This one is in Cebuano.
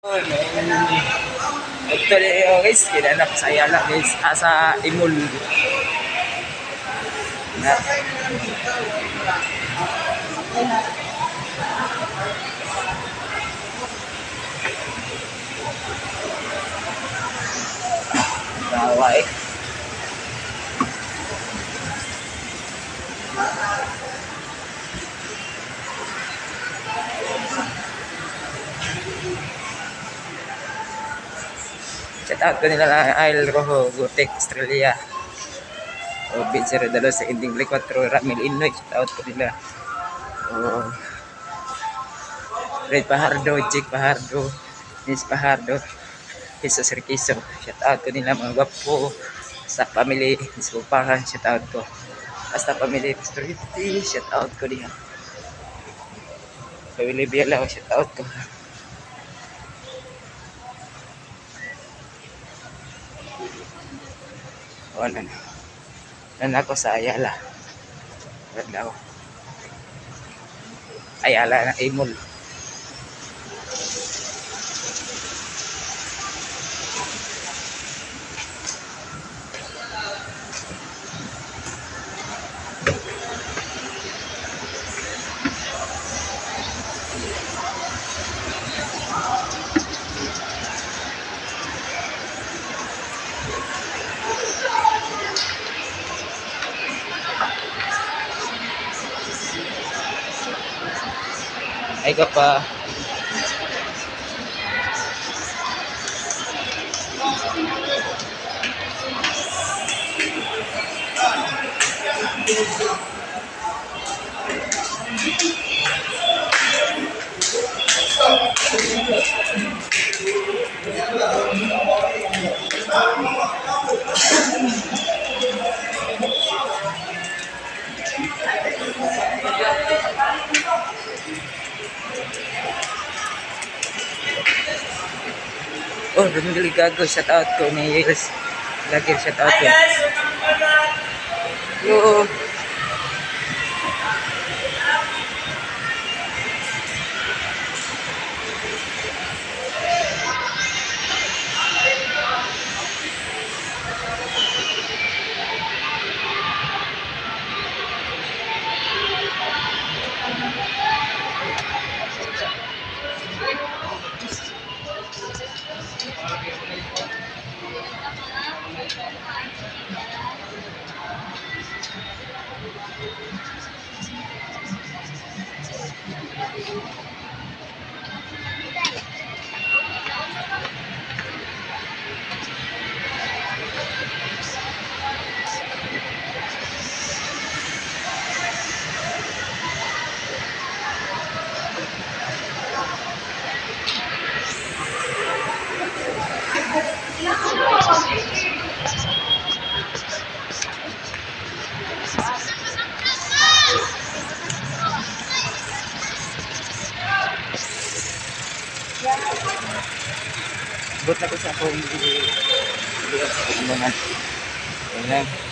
Actually, oh, guys, kinanap sa Ayala, guys. Ah, sa Imul. Na. Tawa eh. Shout out ko nila na Isle Rojo, Gotek, Australia. O Bitzer Dalo sa Ending Black 4, Ramil Inoy. Shout out ko nila. O Red Pajardo, Jake Pajardo, Miss Pajardo, Jesus Riquiso. Shout out ko nila mga gwapo sa family, Miss Bupahan, shout out ko. Basta family, Pastor Yuti, shout out ko diha. Family Bialaw, shout out ko. O ano na. Nan ako sa Ayala. Adlaw. Ayala na Imul. Ay ka pa. Oh, Romel Gago, shout out ko ni Yels. Lagi shout out ko. Yo. Abot na ko sa akong sa akong. Ayan.